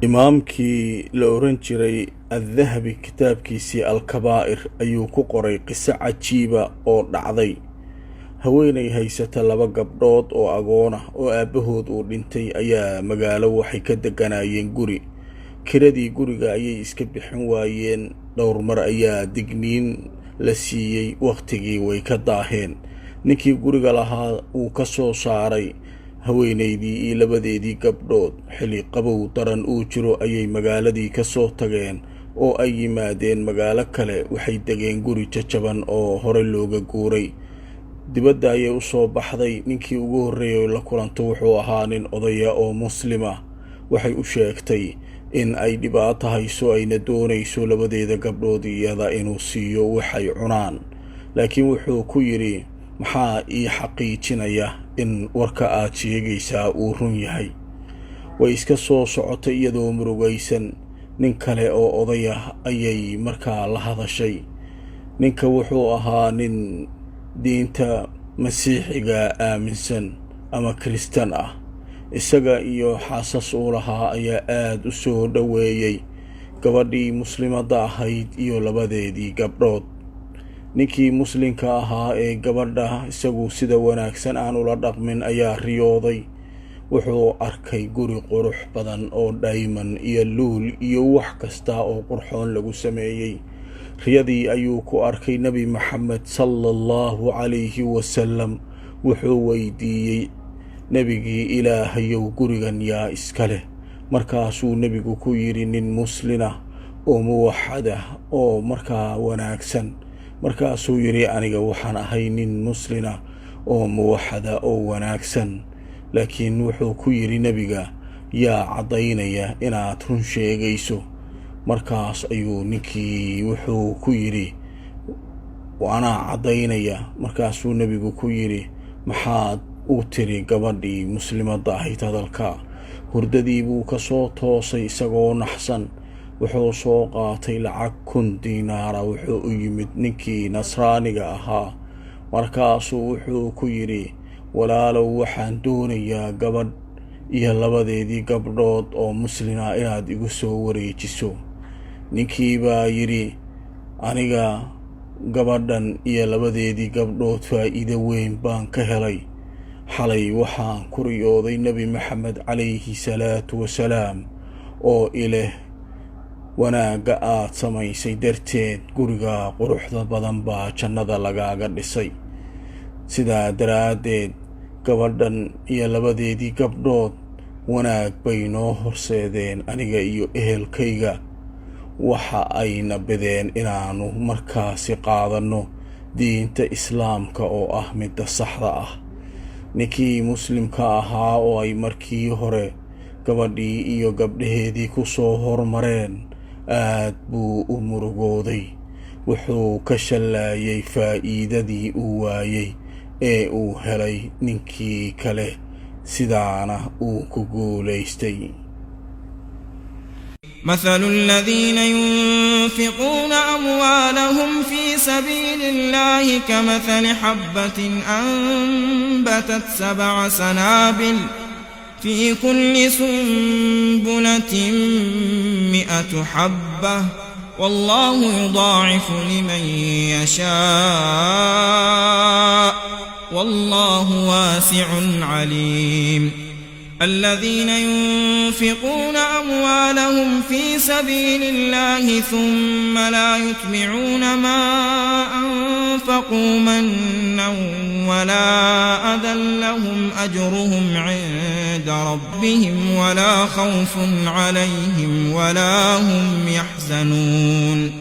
Imaamkii la oran jiray Addahabi kitaabkiisii Alkabaa'ir ayuu ku qoray qiso cajiiba oo dhacday. Haweenay haysata laba gabdhood oo agoon ah oo aabbahood uu dhintay ayaa magaalo waxay ka degganaayeen guri. Kiradii guriga ayay iska bixin waayeen. Dhowr mar ayaa digniin la siiyey, wakhtigii way ka daaheen. Ninkii guriga lahaa wuu ka soo saaray haweenaydii iyo labadeedii gabdhood. Xilli qabow daran uu jiro ayay magaaladii ka soo tageen oo ay yimaadeen magaalo kale. Waxay degeen guri jajaban oo hore looga guuray. Dibadda ayay u soo baxday. Ninkii ugu horreeyay la kulanto wuxuu ahaa nin odaya oo muslima. Waxay u sheegtay in ay dhibaato hayso, ayna doonayso labadeeda gabdhood iyada inuu siiyo waxay cunaan. Laakiin wuxuu ku yidhi, maxaa ii xaqiijinaya in warka aad sheegaysaa uu run yahay? Way iska soo socotay iyadoo murugaysan. Nin kale oo odaya ayay markaa la hadashay. Ninka wuxuu ahaa nin diinta Masiixiga aaminsan ama Kiristan ah. Isaga iyo xaasas uu lahaa ayaa aad u soo dhoweeyey gabadhii muslimadda ahayd iyo labadeedii gabdhood. Ninkii muslimka ahaa ee gabadha isagu sida wanaagsan aan ula dhaqmin ayaa riyooday. Wuxuu arkay guri qurux badan oo dhayman iyo luul iyo wax kasta oo qurxoon lagu sameeyey. Riyadii ayuu ku arkay Nebi Maxamed sala Allahu calayhi wasalam. Wuxuu weydiiyey nebigii, Ilaahayow, gurigan yaa iska leh? Markaasuu nebigu ku yidhi, nin muslina oo muwaxada oo markaa wanaagsan. Markaasuu yidhi, aniga waxaan ahay nin muslina oo muwaxada oo wanaagsan. Laakiin wuxuu ku yidhi nebiga, yaa caddaynaya inaad run sheegayso? Markaas ayuu ninkii wuxuu ku yidhi, anaa caddaynaya. Markaasuu nebigu ku yidhi, maxaad u tiri gabadhii muslimadda ahayd hadalka? Hurdadii buu ka soo toosay isagoo naxsan. Wuxuu soo qaatay lacag 1000 diinaara. Wuxuu u yimid ninkii Nasraaniga ahaa. Markaasuu wuxuu ku yidhi, walaalow, waxaan doonayaa gabadh iyo labadeedii gabdhood oo muslina inaad igu soo wareejiso. Ninkii baa yidhi, aniga gabadhan iyo labadeedii gabdhood faa'iido weyn baan ka helay. Xalay waxaan ku riyooday Nebi Maxamed calayhi salaatu wasalaam oo ileh, wanaagga aad samaysay darteed guriga quruxda badan baa jannada lagaaga dhisay. Sidaa daraaddeed gabadhan iyo labadeedii gabdhood wanaag bay noo horseedeen aniga iyo ehelkayga. Waxa ayna bideen inaannu markaasi qaadanno diinta Islaamka oo ah midda saxda ah. Ninkii muslimka ahaa oo ay markii hore gabadhii iyo gabdhaheedii ku soo hormareen aad buu u murugooday. Wuxuu ka shallaayay faa'iidadii uu waayey ee uu helay ninkii kale, sidaana uu ku guulaystay. مثل الذين ينفقون أموالهم في سبيل الله كمثل حبة أنبتت 7 سنابل في كل سنبلة 100 حبة والله يضاعف لمن يشاء والله واسع عليم. الذين ينفقون أموالهم في سبيل الله ثم لا يتبعون ما أنفقوا منا ولا أذى لهم أجرهم عند ربهم ولا خوف عليهم ولا هم يحزنون.